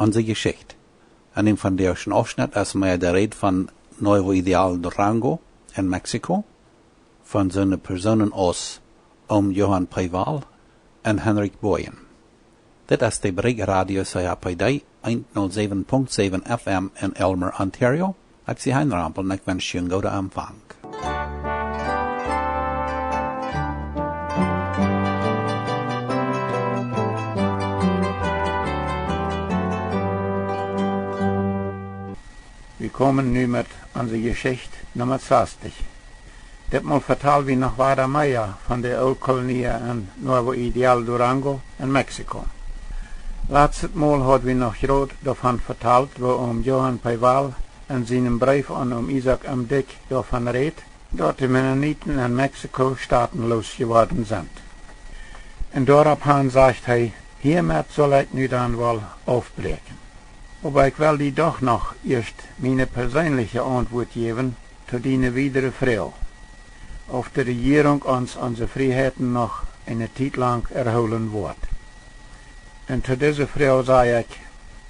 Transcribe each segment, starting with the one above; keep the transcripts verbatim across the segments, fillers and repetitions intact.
Onse Jeschicht. En däm vondoagschen Aufschnitt es mea de Räd von Nuevo Ideal Durango en Mexiko, von soone Persoonen aus Oom Johan P. Wall un Henrik Bojen. Dit es de Brigj Radio C H P D, eent null säwen Punkt säwen F M en Aylmer, Ontario. Ekj sie Hein Rempel un ekj wensch junt eenen gooden Empfang. Wie komen nu met onse Jeschicht Numma sastich. Ditmol vetal wie noch wieda mea von de Ooltkolonie en Nuevo Ideal Durango en Mexiko. Latstet Mol haud wie noch jrod doavon vetalt, woo Oom Johan P. Wall en sienen Breef aun Oom Isaak M. Dyck doavon räd, daut de Mennoniten en Mexiko stateloos jeworden sent. Un doaropp han sajcht hee: Hiemet saul ekj nu dan woll aufbräakjen. Oba ekj well die doch noch ieescht miene perseenelje Auntwuat jäwen to diene wiedre Froag, auf de Rejierunk ons onse Frieheiten noch eene Tiet lang erhoolen woat. Un to dise Froag saj ekj,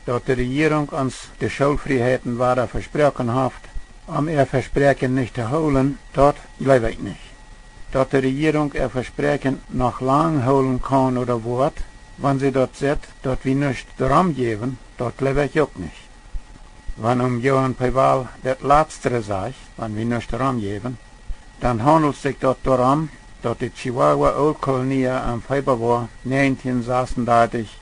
daut de Rejierunk ons de Schoolfrieheiten wada vesproaken haft, om äa Vespräakjen nich to hoolen, daut jleew ekj nich. Daut de Rejierunk äa Vespräakjen noch lang hoolen kaun ooda woat, wan see daut sitt, daut wie nuscht doarom jäwen, daut jleew ekj uk nich. Wan Oom Johan P. Wall daut latstre sajcht, wan wie nuscht doarom jäwen, dan haundelt sikj daut doarom, daut de Chihuahua Ooltkolonia em Februoa näajentieen sasundartich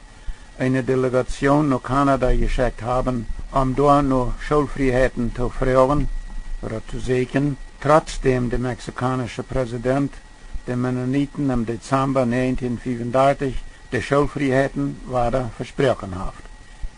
eene Delegatioon no Kanada jeschekjt haben, om doa no Schoolfrieheiten to froagen ooda to sieekjen, trotsdäm de mexikaunsche President de Mennoniten em Dezamba näajentieen fiewundartich de Schoolfrieheiten wada vesproaken haft.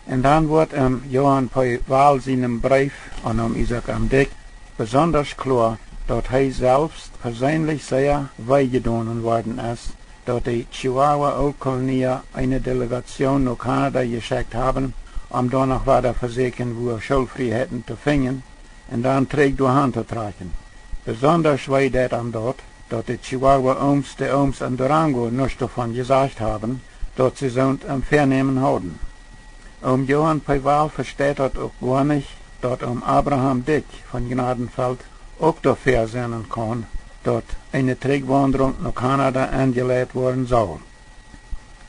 Un dan woat em Johan P. Wall sienem Breef aun Oom Isaak M. Dyck besondasch kloa, daut hee selfst perseenlich sea wee jedonen worden es, daut de Chihuahua Ooltkolonia eene Delegatioon no Kanada jeschekjt haben, om doa noch wada to sieekjen, wua Schoolfrieheiten to finjen, un dan trigj doa han to trakjen. Besondasch wee deit am daut, daut de Chihuahua Ooms, de Ooms en Durango, nuscht doavon jesajcht haben, daut see soont em Väanämen hauden. Oom Johan P. Wall vesteit daut uk goa nich, daut Oom Abraham Dyck von Gnadenfeld uk doafäa sennen kaun, daut eene Trigjwaundrunk no Kanada enjeleit woaren saul.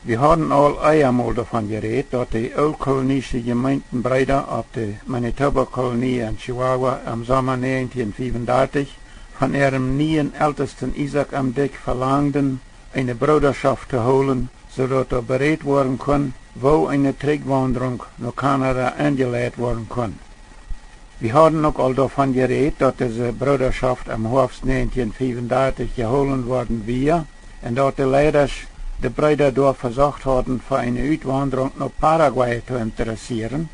Wie hauden aul eemol doavon jerät, daut de ooltkolonische Jemeentenbreeda opp de Manitoba Kolonie en Chihuahua em Somma näajentieen fiewundartich von äarem nieen Eltesten Isaak M. Dyck velangden, eene Broodaschoft to hoolen, soo daut doa beräd woaren kunn, woo eene Trigjwaundrunk no Kanada enjeleit woaren kunn. Wie hauden uk aul doavon jerät, daut dise Broodaschoft em Hoafst näajentieen fiewundartich jehoolen worden wia, un daut de Leidasch de Breeda doa vesocht hauden, fa eene Utwaundrunk no Paraguay to interessieren,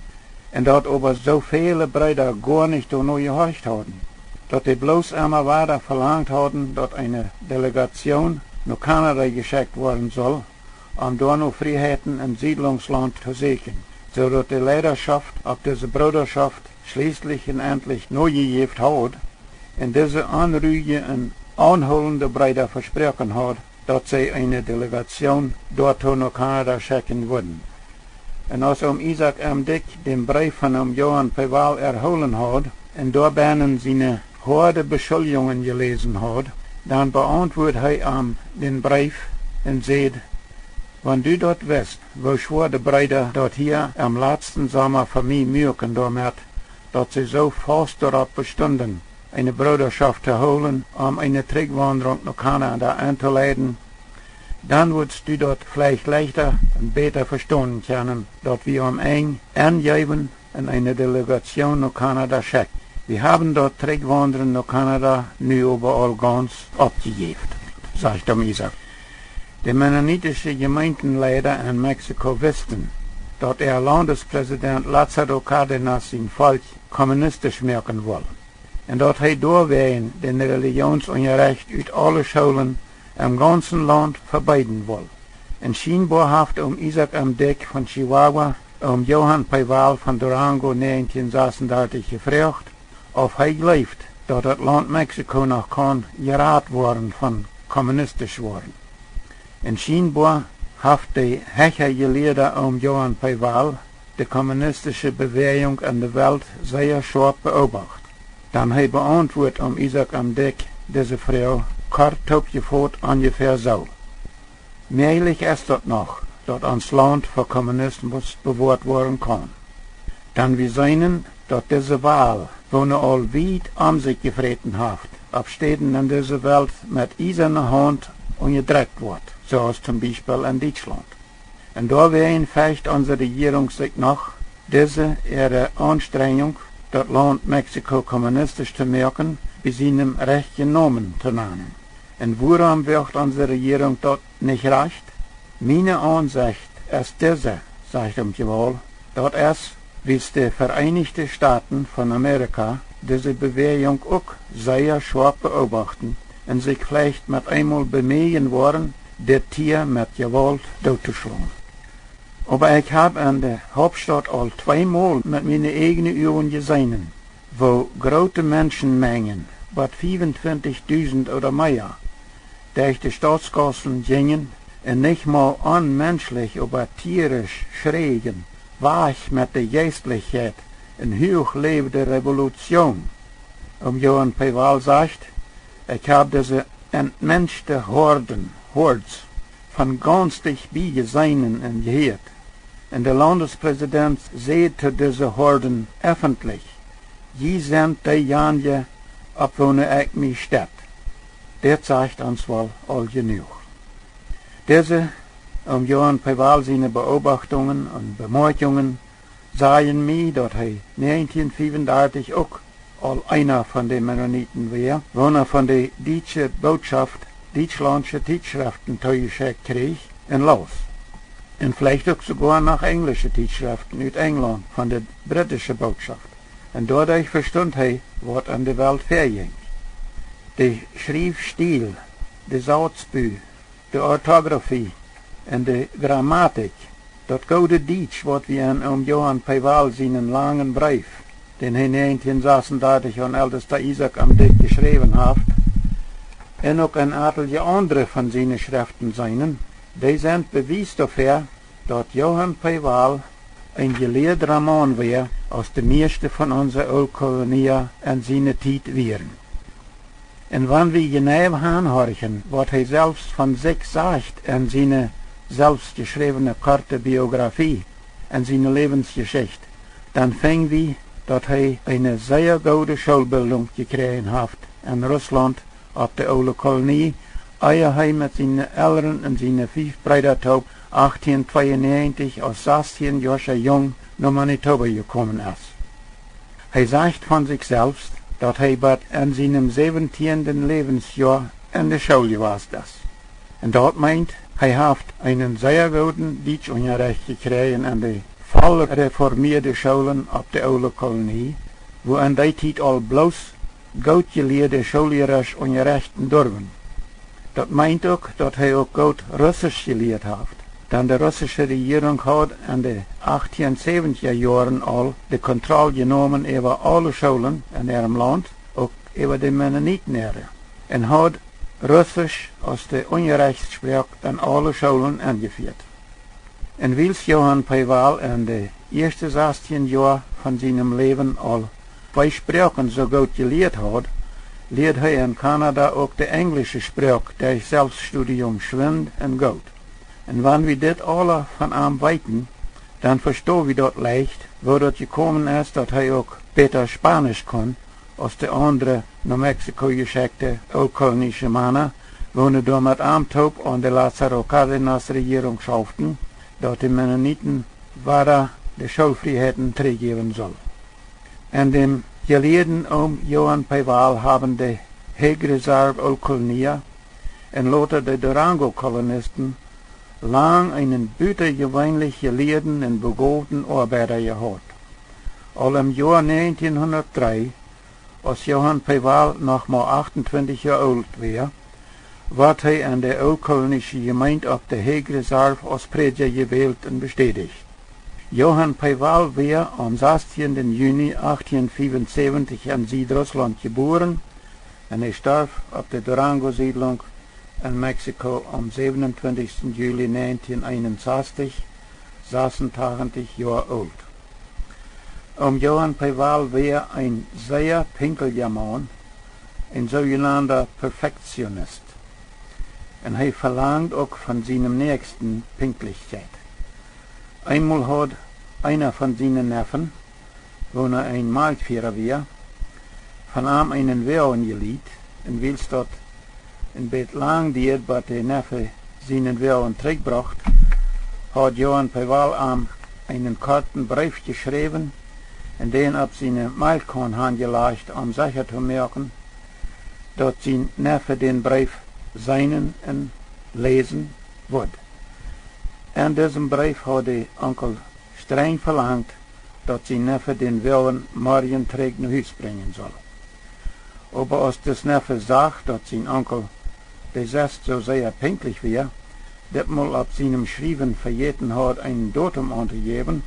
un daut oba soo väle Breeda goa nich doano jehorcht hauden, daut dee bloos emma wada velangt hauden, daut eene Delegatioon no Kanada jeschekjt woaren sull, om doa no Frieheiten em Siedlungslaunt to sieekjen, soo daut de Leidaschoft opp dise Broodaschoft schlieslich un entlich nojejäft haud, un dise onruhje un aunhoolende Breeda vesproaken haud, daut see eene Delegatioon doatoo no Kanada schekjen wudden. Un aus Oom Isaak M. Dyck dän Breef von Oom Johan P. Wall erhoolen haud un doabennen siene hoade Beschuljungen jeläsen haud, dan beauntwuad hee am dän Breef un säd: Wan du daut wist, woo schwoa de Breeda daut hia em latsten Somma fa mie muaken doamet, daut see soo faust doaropp bestunden, eene Broodaschoft to hoolen, om eene Trigjwaundrunk no Kanada auntoleiden, dan wurscht du daut veleicht leichta un bäta vestonen kjennen, daut wie om Enj enjeewen un eene Delegatioon no Kanada schekjten. Wie haben daut Trigjwaundren no Kanada nu oba aul gaunz oppjejäft, sajcht Oom Isaak. De mennonitische Jemeentenleida en Mexiko wisten, daut äa Laundespräsident Lázaro Cárdenas sien Volkj kommunistisch moaken wull, un daut hee doawäajen dän Relijioonsunjarecht ut aule Schoolen em gaunzen Launt vebeeden wull. Un schienboa haft Oom Isaak M. Dyck von Chihuahua Oom Johan P. Wall von Durango näajentieen sasundartich jefroacht, auf hee jleeft, daut daut Launt Mexiko noch kaun jerat woaren von kommunistisch woaren. Un schienboa haft de hecha Jelieeda Oom Johan P. Wall de kommunistische Bewäajunk en de Welt sea schoap beobacht. Dan hee beauntwuat om Isaak M. Dyck dise Froag kort toopjefot onjefäa soo: Mäajlich es daut noch, daut ons Launt fa Kommunismus bewoat woaren kaun. Dan wie seenen, daut dise Wal, woone aul wiet om sikj jefräten haft, opp Städen en dise Welt met iesane Haunt unjadrekjt woat, soo aus toom Biespel en Dietschlaunt. Un doawäajen fecht onse Rejierunk sikj noch, dise äare Aunstrenjunk, daut Launt Mexiko kommunistisch to moaken, bie sienem rajchten Nomen to nanen. Un wuarom woagt onse Rejierunk daut nich rajcht? Miene Aunsecht es dise, sajcht Oom Jewaul. Daut es, wiels de Vereenichte Stoten von Amerika dise Bewäajunk uk sea schoap beobachten un sikj veleicht met eemol bemieejen woaren, dit Tia met Jewault doot to schlonen. Oba ekj hab en de Hauptstaut aul tweemol met miene ieejne Uagen jeseenen, woo groote Menschenmenjen, waut fiefuntwintichdusent ooda mea, derch de Stautsgaussen jinjen un nich mau onmenschlich, oba tierisch schräajen: Wajch met de Jeistlichkjeit un huach läw de Revolution! Oom Johan P. Wall sajcht: Ekj hab dise entmenschte Horden, Hordes, von gaunz dicht bie jeseenen un jehieet. Un de Laundespräsident säd to dise Horden effentlich: Jie sent deejanje, opp woone ekj mie stet. Dit sajcht ons woll aul jenuach. Dise, Oom Johan P. Wall siene Beobachtungen un Bemoakjungen sajen mie, daut hee näajentieen fiewundartich uk aul eena von de Mennoniten wia, woona von de dietsche Bootschoft dietschlaundsche Tietschreften toojeschekjt kjrieech un laus. Un veleicht uk soogoa noch enjlische Tietschreften ut Enjlaunt von de britische Bootschoft. Un doaderch vestunt hee, waut en de Welt väajinkj. De Schriefstiel, de Sautsbu, de Ortografie un de Grammatikj, daut goode Dietsch, waut wie en Oom Johan P. Wall sienen langen Breef, dän hee näajentieen sasundartich aun Eldesta Isaak M. Dyck jeschräwen haft, un uk en atelje aundre von siene Schreften seenen, dee sent Bewies doafäa, daut Johan P. Wall een jelieedra Maun wia, aus de mieeschte von onse Ooltkolonia en siene Tiet wieren. Un wan wie jeneiw hanhorchen, waut hee selfst von sikj sajcht en siene selfstjeschräwne korte Biografie un siene Läwensjeschicht, dan finj wie, daut hee eene sea goode Schoolbildunk jekjräajen haft en Russlaunt opp de Oole Kolonie, ea hee met siene Elren un siene fief Breeda toop achtieen tweeunäajentich aus sastieenjoascha Jung no Manitoba jekomen es. Hee sajcht von sikj selfst, daut hee bat en sienem säwentieenden Läwensjoa en de School jewast es. Un daut meent, hee haft eenen sea gooden Dietschunjarecht jekjräajen en de voll reformieede Schoolen opp de Oole Kolonie, wua en dee Tiet aul bloos goot jelieede Schoollierasch unjarechten durwen. Daut meent uk, daut hee uk goot Russisch jelieet haft, dan de russische Rejierunk haud en de achtieen säwentja Joaren aul de Kontroll jenomen äwa aule Schoolen en äarem Launt, uk äwa de Mennoniten äare, un haud Russisch aus de Unjarechtssproak en aule Schoolen enjefieet. Un wiels Johan P. Wall en de ieeschte sastieen Joa von sienem Läwen aul twee Sproaken soo goot jelieet haud, lieed hee en Kanada uk de enjlische Sproak derch Selfststudium schwind un goot. Un wan wie dit aula von am weeten, dan vesto wie daut leicht, woo daut jekomen es, daut hee uk bäta Spaunisch kunn aus de aundre no Mexiko jeschekjte ooltkolonische Mana, woone doa met am toop aun de Lázaro Cárdenas Rejierunk schauften, daut de Mennoniten wada de Schoolfrieheiten trigjjäwen sull. En däm jelieeden Oom Johan P. Wall haben de Hague Reserve Ooltkolonia un lota de Durango Kolonisten lang eenen butajeweenlich jelieeden un begoowden Oabeida jehaut. Aul em Joa näajentieen hundatdree, aus Johan P. Wall noch mau achtuntwintich Joa oolt wia, wort hee en de ooltkolonische Jemeent opp de Hague Reserve aus Prädja jewält un bestädicht. Johan P. Wall wia aum sastieenden Juni achtieen fiewunsäwentich en Siedrussland jebuaren un hee storf opp de Durango Siedlunk en Mexiko aum säwenuntwintichsten Juli näajentieen eenunsastich, sasuntachentich Joa oolt. Oom Johan P. Wall wia een sea pinkjlja Maun, een soojenaunder Perfektionist. Un hee velangd uk von sienem Näakjsten Pinkjlichkjeit. Eemol haud eena von siene Neffen, woona een Malkjfiera wia, von am eenen Woagen jelieet, un wiels daut een bät lang dieed, bat de Neffe sienen Woagen trigjbrocht, haud Johan P. Wall am eenen korten Breef jeschräwen un dän opp siene Malkjkaun hanjelajcht, om secha to moaken, daut sien Neffe dän Breef seenen un läsen wudd. En disem Breef haud de Onkel strenj velangd, daut sien Neffe dän Woagen morjen trigj no Hus brinjen sull. Oba aus dis Neffe sach, daut sien Onkel, dee sest soo sea pinkjlich wia, ditmol opp sienem Schriewen vejäten haud, eenen Datum auntojäwen,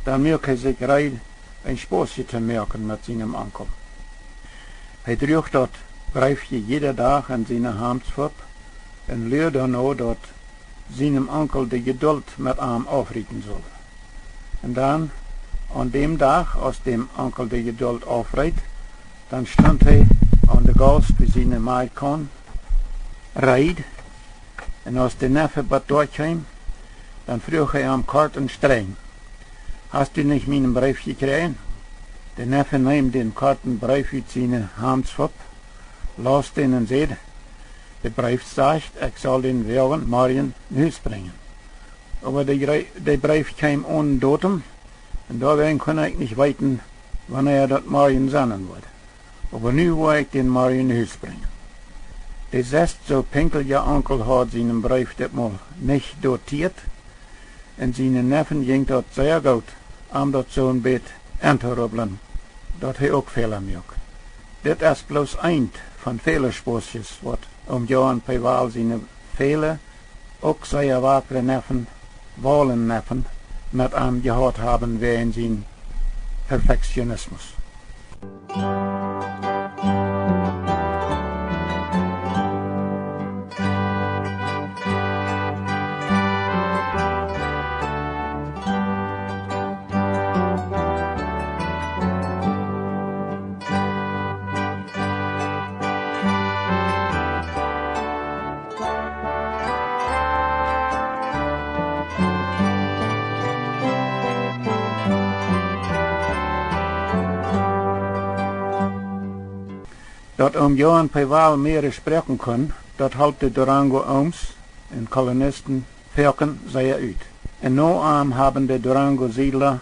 dan muak hee sikj reed, een Spauskje to moaken met sienem Onkel. Hee druach daut Breefkje jieda Dach en siene Hamdsfupp un luad doano, daut sienem Onkel de Jedult met am aufrieten sull. Un dan, aun däm Dach, aus däm Onkel de Jedult aufreet, dan stunt hee aun de Gaust bie siene Malkjkaun reed, un aus de Neffe bat doa kjeem, dan fruach hee am kort un strenj: "Hast du nich mienen Breef jekjräajen?" De Neffe neem dän korten Breef ut siene Hamdsfupp, laus dän un säd: "De Breef sajcht, ekj saul dän Woagen morjen no Hus brinjen. Oba de Jre-, de Breef kjeem onen Datum, un doawäajen kunn ekj nich weeten, wanea daut morjen sennen wudd. Oba nu woa ekj dän morjen no Hus brinjen." De sest soo pinkjlja Onkel haud sienen Breef ditmol nich datiet, un sienen Neffen jinkj daut sea goot, am daut soo een bät entorubblen, daut hee uk Fäla muak. Dit es bloos eent von väle Spauskjes, waut Oom Johan P. Wall siene väle, uk sea wakre Neffen, Wallen Neffen, met am jehaut haben wäajen sien Perfektionismus. Daut Oom Johan P. Wall mearere Sproaken kunn, daut holp de Durango Ooms un Kolonisten foaken sea ut. Un no am haben de Durango Siedla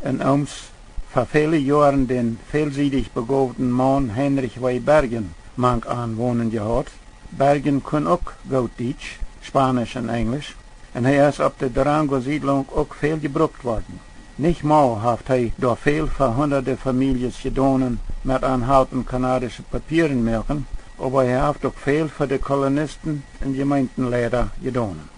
un Ooms fa väle Joaren dän välsiedich begowden Maun Heinrich W. Bergen mank an wonen jehaut. Bergen kunn uk goot Dietsch, Spaunisch un Enjlisch, un hee es opp de Durango Siedlunk uk väl jebrukt worden. Nich mau haft hee doa väl fa hundade Famieljes jedonen met an halpen kanadische Papieren moaken, oba hee haft uk väl fa de Kolonisten un Jemeentenleida jedonen.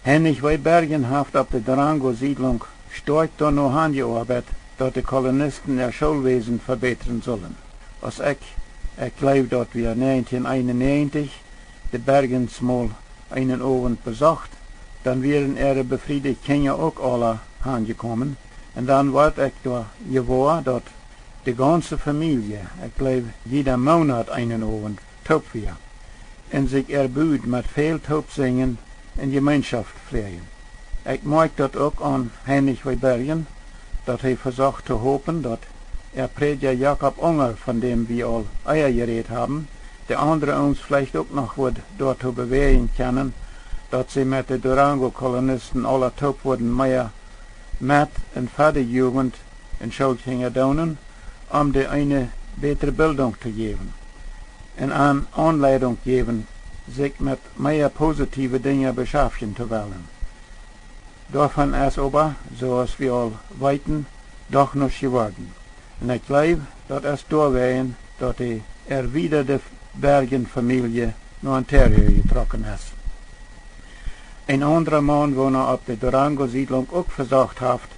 Heinrich W. Bergen haft opp de Durango Siedlunk stoakj doano hanjeoabeit, daut de Kolonisten äa Schoolwäsen vebätren sullen. Aus ekj, ekj jleew daut wia näajentieen eenunnäajentich, de Bergens mol eenen Owent besocht, dan wieren äare befriede Kjinja uk aula hanjekomen, un dan wort ekj doa jewoa, daut de gaunze Famielje, ekj jleew, jieda Moonat eenen Owent toop wia, un sikj äa Bud met väl Toopsinjen un Jemeenschoft fläajen. Ekj moakj daut uk aun Heinrich W. Bergen, daut hee vesocht to hopen, daut äa Prädja Jakob Unger, von däm wie aul ea jerät haben, de aundre Ooms veleicht uk noch wudd doatoo bewäajen kjennen, daut see met de Durango Kolonisten aula toop wudden mea met un fa de Jugent un Schoolkjinja doonen, om dee eene bätre Bildunk to jäwen un an Aunleidunk jäwen, sikj met mea positiewe Dinja beschaftjen to wellen. Doavon es oba, soo aus wie aul weeten, doch nuscht jeworden. Un ekj jleew, daut es doawäajen, daut de erwiedade Bergen-Famielje no Ontario jetrocken es. Een aundra Maun, woona opp de Durango Siedlunk uk vesocht haft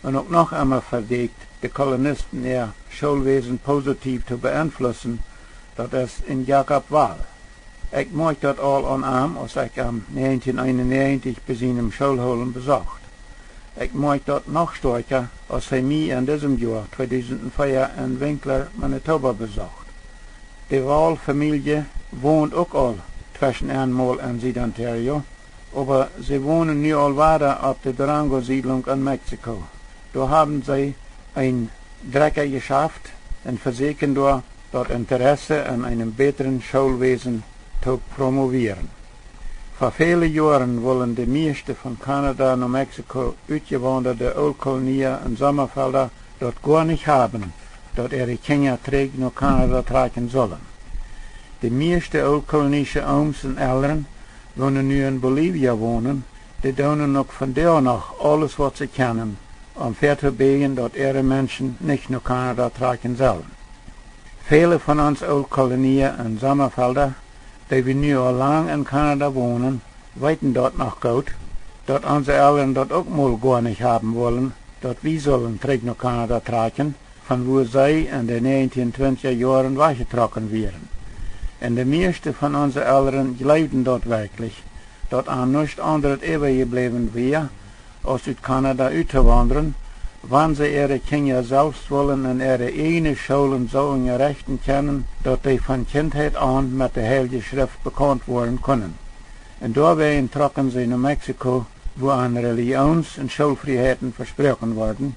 un uk noch emma vesieekjt, de Kolonisten äa Schoolwäsen positiev to beenflussen, daut es een Jakob Wall. Ekj moakj daut aul aun am, aus ekj am näajentieen eenunnäajentich bie sienem Schoolhoolen besocht. Ekj moakj daut noch stoakja, aus hee mie en disem Joa tweedusent vea en Winkler, Manitoba besocht. De Wall Famielje wont uk aul tweschen eenmol en Sied-Ontario, oba see wonen nu aul wada opp de Durango Siedlunk en Mexiko. Doa haben see een Drekja jeschaft un vesäkjen doa daut Interesse en eenem bätren Schoolwäsen to promowieren. Fa väle Joaren wullen de mieeschte von Kanada no Mexiko utjewaundade Ooltkolonia un Sommafelda daut goa nich haben, daut äare Kjinja trigj no Kanada trakjen sullen. De mieeschte ooltkolonische Ooms un Elren, woone nu en Bolivia wonen, dee doonen uk vondoag noch aules waut see kjennen, om väatobäajen daut äare Menschen nich no Kanada trakjen sellen. Väle von ons Ooltkolonia un Sommafelda, dee wie nu aul lang en Kanada wonen, weeten daut noch goot, daut onse Elren daut uk mol goa nich haben wullen, daut wie sullen trigj no Kanada trakjen, von wua see en de näajentieen twintja Joaren wajchjetrocken wieren. Un de mieeschte von onse Elren jleewden daut werkjlich, daut an nuscht aundret äwajebläwen wia, aus ut Kanada uttowaundren, wan see äare Kjinja selfst wullen en äare ieejne Schoolen soo unjarechten kjennen, daut dee von Kjintheit aun met de Heilje Schreft bekaunt woaren kunnen. Un doawäajen trocken see no Mexiko, wua an Relijoons- un Schoolfrieheiten vesproaken worden,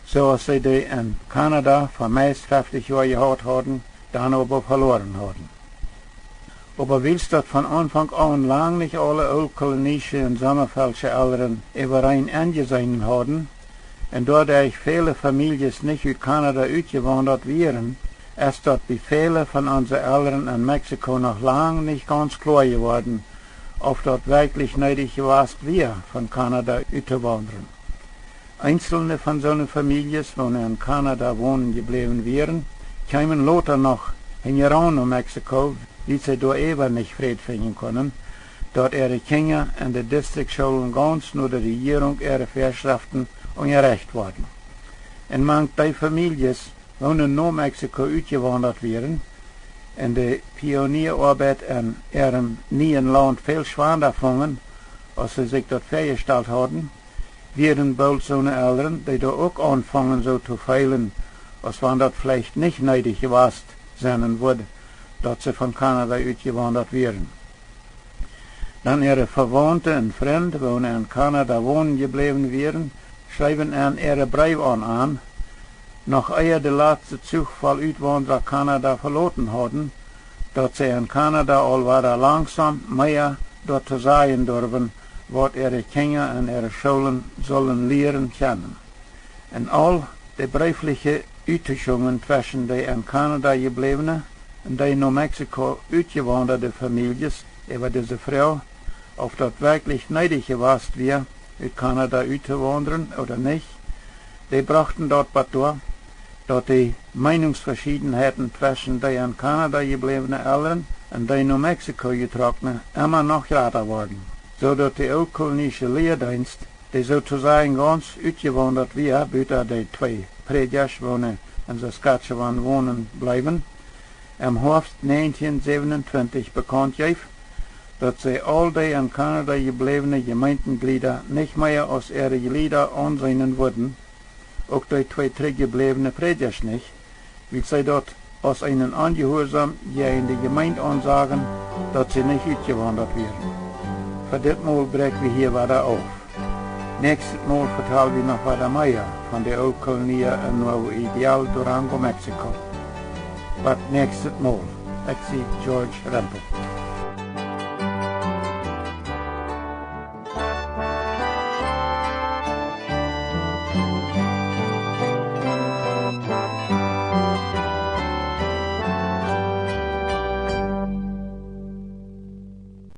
soo aus see dee en Kanada fa meist feftich Joa jehaut hauden, dan oba veloaren hauden. Oba wiels daut von Aunfank aun lang nich aule ooltkolonische un sommafeldsche Elren äwareen enjeseenen hauden, un doaderch väle Famieljes nich ut Kanada utjewaundat wieren, es daut bie väle von onse Elren en Mexiko noch lang nich gauns kloa jeworden, auf daut werkjlich needich jewast wia, von Kanada uttowaundren. Eenzelne von soone Famieljes, woone en Kanada wonen jebläwen wieren, kjeemen lota noch hinjaraun no Mexiko, wiels see doa äwa nich Fräd finjen kunnen, daut äare Kjinja en de Distriktschoolen gauns no de Rejierunk äare Väaschreften unjarecht worden. Un mank dee Famieljes, woone no Mexiko utjewaundat wieren un de Pionieoabeit en äarem nieen Launt väl schwanda fungen, aus see sikj daut väajestalt hauden, wieren boolt soone Elren, dee doa uk aunfungen soo to feelen, aus wan daut veleicht nich needich jewast sennen wudd, daut see von Kanada utjewaundat wieren. Dan äare Vewaunte un Frind, woone en Kanada wonen jebläwen wieren, schreewen an äare Breew aun an, noch ea de latste Zuch voll Utwaundra Kanada veloten hauden, daut see en Kanada aul wada langsom mea doa to sajen durwen, waut äare Kjinja en äare Schoolen sullen lieren kjennen. Un aul de breefliche Uttuschungen tweschen de en Kanada jebläwne un dee no Mexiko utjewaundade Famieljes äwa dise Froag, auf daut werkjlich needich jewast wia, ut Kanada uttowaundren ooda nich, dee brochten daut bat doa, daut de Meenungsveschiedenheiten tweschen dee en Kanada jebläwne Elren un dee no Mexiko jetrockne emma noch jrata worden, soo daut de ooltkolonische Lieedeenst, dee soo to sajen gauns utjewaundat wia, buta de twee Prädjasch, woone en Saskatchewan wonen bleewen, em Hoafst näajentieen säwenuntwintich bekaunt jeef, daut see aul dee en Kanada jebläwne Jemeentenjlieda nich mea aus äare Jlieda aunseenen wudden, uk dee twee trigjjebläwne Prädjasch nich, wiels see daut aus eenen Onjehuarsom jäajen de Jemeent aunsajen, daut see nich utjewaundat wieren. Fa dit Mol bräakj wie hia wada auf. Näakjstet Mol vetal wie noch wada mea von de Ooltkolonia en Nuevo Ideal, Durango, Mexiko. Bat näakjstet Mol, ekj sie George Rempel.